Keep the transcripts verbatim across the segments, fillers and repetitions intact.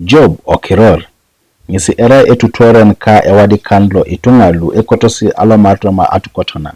Job Okiror, ŋesi erai etutuoren ka ewadikan lo ituŋa lu ekotosi alomar toma atukot na,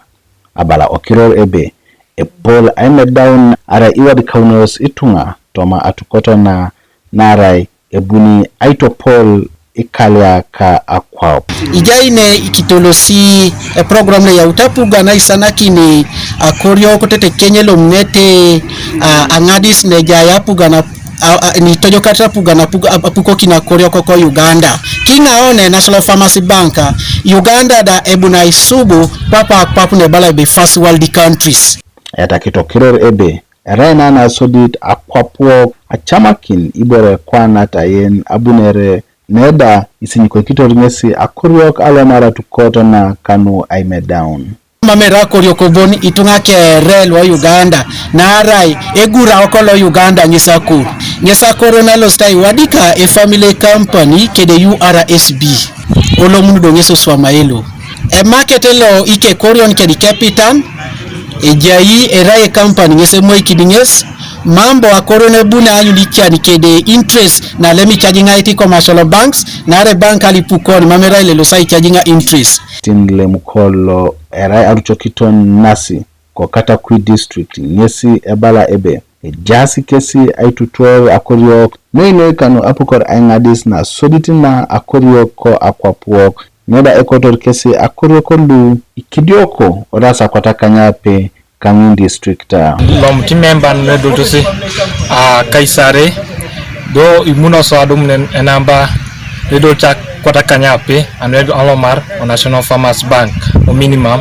abala Okiror ebe, epol aimedaun arai iwadikaunos ituŋa toma atukot na, naarai ebuni aitopol ikalia ka akwap. Ijai ne ikitolosi eprogram lo eyaut apugan aisanakini akorio kotetekenye lomunete a, aŋadis nejai apugan ap- a- a- nitojokata apugan apug- ap- apukokin akorio koko Uganda. Kiŋaone National Farmers Bank, Uganda da ebuna isubu papa akwap nebala ebe first world countries. Etakito kiror ebe erai na nasodit akwap wok acamakin ibore kwana tayen abunere neda isinyikokitor ŋesi akoriok alomar atukot na kanu aimedaun. Mamera akoriok bon ituŋa kere lo Uganda, naarai egura oko lo Uganda ŋesi akor. Ŋesi akor na losita iwadika e family company kede U R S B. Olomunu do ŋesi oswamaelo. Emaket lo ikekorion kedi kepitan, ejai erai ekampani ŋes emoikini ŋes, mambo akorion ebuni aanyun ican kede interest nalem icajiŋa iti commercial banks, nare bank alipukon mam erai lelosa icajiŋa interest. Tin lem kolo erai arucokiton nasi ko Katakwi district ŋesi ebala ebe, ejaas kesi aitutuor akoriok, noinoi kanu apukor aiŋadis nasodit na akoriok ko akwap wok, neda ekotor kesi akoriok lu ikidioko oras akwatakanyape kaŋin distrikta. Lomut memba nu edoltosi a kaisare, do imuno so adumun enamba edolta akwatakanyape anu alomar o National Farmers Bank o minimum.